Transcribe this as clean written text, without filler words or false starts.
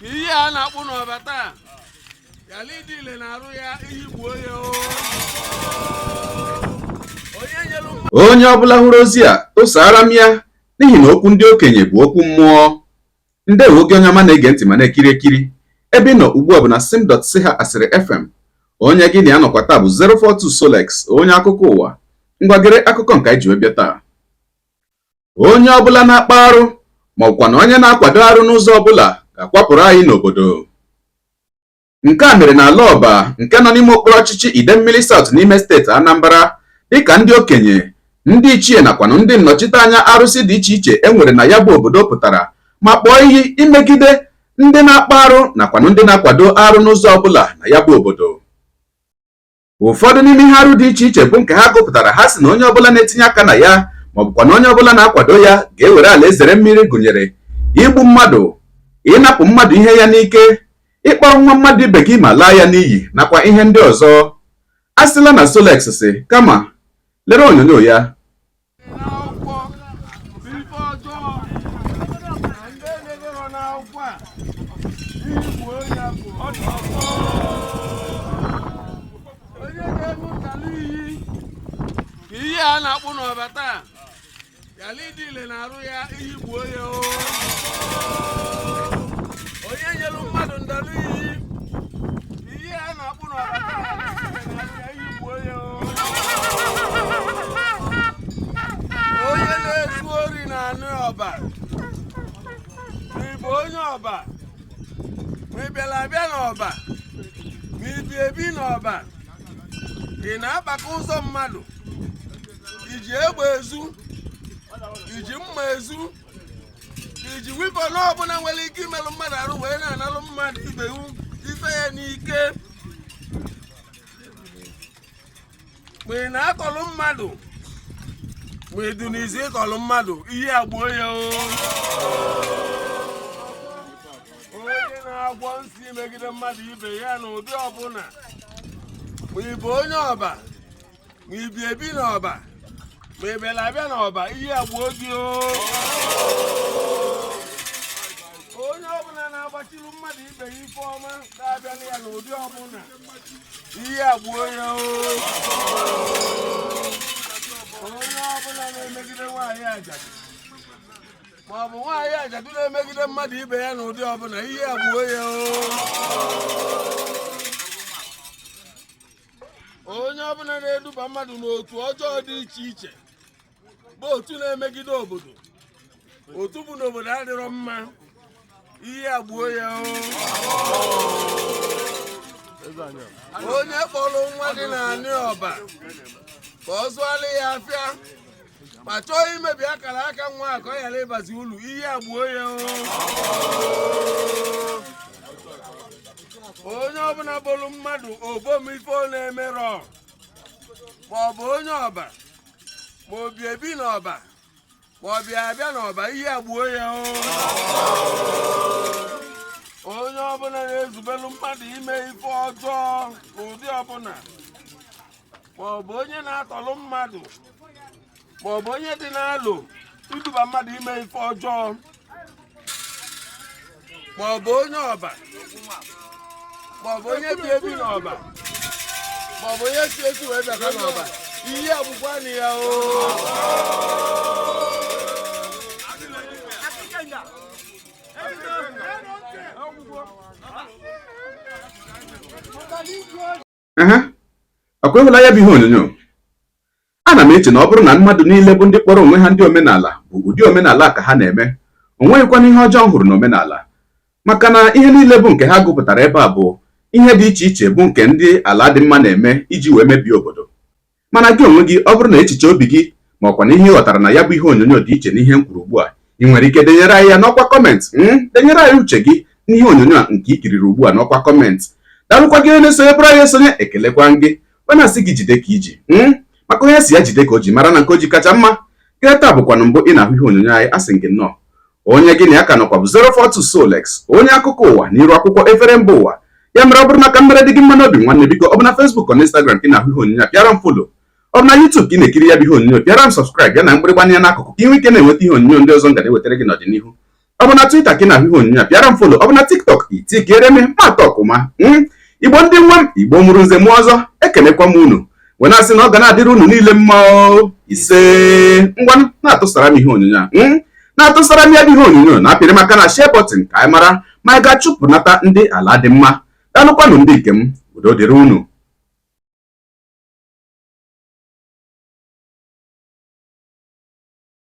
Ka ihe a na-akpụ n'ọba taa yala ịdị ile na-arụ ya iyi gbuo ya o. Onye nyelu Onye ọbụla hụrụ ozi a tụsara m ya, n'ihi na okwu ndị okenye bụ okwu mmụọ. Ndewo gị onye ọma na-ege ntị ma na-ekiri ekiri. Ebe ị nọ ugbu a bụ na sim.si ha asịrị FM. Onye gị na ya nọkwa taa bụ 042 Solex, onye akụkọ ụwa. Ngwa gere akụkọ nke anyị ji wee bịa taa. Onye ọbụla na-akpa arụ ma ọbụkwa na onye na-akwado arụ n'ụzọ ọbụla ga-akwapụrụ anyị n'obodo. Nke a mere n'ala Ọba nke nọ n'ime okpuru ọchịchị Idemmili South n'ime steeti Anambra, dịka ndị okenye, ndị ichie nakwanụ ndị nnọchiteanya arụsị dị iche iche e nwere na ya bụ obodo pụtara ma kpọọ iyi imegide ndị na-akpa arụ nakwanụ ndị na-akwado arụ n'ụzọ ọbụla na ya bụ obodo. Ụfọdụ n'ime ihe arụ dị iche iche bụ nke ha gụpụtara, ha sị na onye ọbụla na-etinye aka na ya ma ọ bụkwa na onye ọbụla na-akwado ya ga-ewere ala ezere mmiri, gụnyere igbu mmadụ, ịnapụ mmadụ ihe ya n'ike, ịkpọrọ nwa mmadụ ibe gị ma laa ya n'iyi, nakwa ihe ndị ọzọ. A sịla na Solex sị, kama lere onyonyo ya. N'akwụkwọ bụ ife ọjọọ na ndị edegoro n'akwụkwọ a iyi gbuo ya bụ onye ga-enu ntala iyi ka ihe a na-akpụ n'ọba taa yala ịdị ile na-arụ ya iyi gbuo ya o. Onye nyelu mmadụ ndalụ iyi ka ihe a na-akpụ n'ọba taa yala ịdị ile na-arụ ya iyi gbuo ya o. Onye na-ezu ori na anị ọba, ma ị bụ onye ọba, ma ị bịara abịa n'ọba, ma ị bi ebi n'ọba, ị na-akpakọ ụzọ mmadụ, iji egbe ezu, iji mma ezu, iji weapon ọbụla nwere ike imelụ mmadụ arụ wee na-analụ mmadụ ibe ife ya n'ike, ma ị na-atọlụ mmadụ, ma ị dị n'izu ịtọlụ mmadụ, iyi agbuo ya o. Onye na-agwọ nsi megide mmadụ ibe ya n'ụdị ọbụla, ma ị bụ onye ọba, ma ị bi ebi n'ọba, ma ị bịara abịa n'ọba, iyi agbuo gị o. Onye ọbụla na-agbachiri mmadụ ibe ya ife ọma na-abịala ya n'ụdị ọbụla, iyi agbuo ya o. Onye ọbụla na-emegide nwaanyị ajadu ma ọ bụ nwaanyị ajadu na-emegide mmadụ ibe ya n'ụdị ọbụla, iyi agbuo ya o. Onye ọbụla na-eduba mmadụ n'otu ọjọọ dị iche iche bụ otu na-emegide obodo, otu bụ n'obodo adịrọ mma, iyi agbuo ya o. Onye kpọrọ nwa dị n'anị ọba ka ọ zụọla ya afịa ma chọọ imebi akara aka nwa a ka ọ ghara ịbazi ulu, iyi agbuo ya o. Onye ọbụla bụrụ mmadụ obom ife ọ na-emerọ, ma ọ bụ onye ọba, ma o bi ebi n'ọba, ma ọ bịa abịa n'ọba, iyi agbuo ya o. Onye ọbụla na-ezubelu mmadụ ime ife ọjọọ n'ụdị ọbụla, ma ọ bụ onye na-atọlụ mmadụ, ma ọ bụ onye dị n'alụ iduba mmadụ ime ife ọjọọ, ma ọ bụ onye ọba, ma ọ bụ onye bi ebi n'ọba, ma ọ bụ onye si esi wee bịata n'ọba, iyi agbukwanụ ya o. Ehe, ọkwa ịhụla ya bụ ihe onyonyo. Ana m eche na ọ bụrụ na mmadụ niile bụ ndị kpọrọ onwe ha ndị omenala bụ ụdị omenala ka ha na-eme, o nweghịkwana ihe ọjọọ m hụrụ n'omenala, maka na ihe niile bụ nke ha gụpụtara ebe a bụ ihe dị iche iche bụ nke ndị ala dị mma na-eme iji wee mebie obodo. Mana gị onwe gị, ọ bụrụ na echiche obi gị ma ọkwa na ihe ị ghọtara na ya bụ ihe onyonyo dị iche n'ihe m kwuru ugbu a, ị nwere ike denyere anyị ya n'ọkwa comment. Denyere anyị uche gị n'ihe onyonyo a nke i kiriri ugbu a n'ọkwa comment. Daalụkwa gị onye na-esonyebụrụ anyị esonye, ekelekwa gị, ọ na-asị gị jide ka i ji, maka onye sị ya jide ka o ji mara na nke o ji kacha mma. Gị taa bụkwanụ mbụ ị na-ahụ ihe onyonyo anyị, asị gị nnọọ. Onye gị na ya ka nọkwa bụ 042 Solex, onye akụkọ ụwa n'iru akwụkwọ efere mba ụwa. Ya mere ọ bụrụ na ka m mere dị gị mma n'obi, nwanne, biko, ọ bụ na Facebook ọ na Instagram ka ị na-ahụ ihe onyonyo a, pịara m follow. Ọ bụ na YouTube ka ị na-ekiri ya bụ ihe onyonyo, pịara m subscribe ya na mgbịrịgba ya n'akụkụ ka ị nwee ike na-enweta ihe onyonyo ndị ọzọ m ga na-ewetara gị n'ọdịnihu. Ọ bụ na Twitter ka ị na-ahụ ihe onyonyo a, pịara m follow. Ọ bụ na TikTok, itikere m ma tọkụma. Igbo ndị nwe m, Igbo mụrụ nze mụọ ọzọ, ekenekwa m unu wee na-asị na ọ ga na-adịrị unu niile mma o. Ise. Ngwanụ, na-atụsara m ihe onyonyo a, na-atụsara m ya bụ ihe onyonyo, na-apịrị maka na share button ka anyị mara ma anyị ga-achụpụnata ndị ala dị mma. Daalụkwanụ ndị nke m, udo dịrị unu.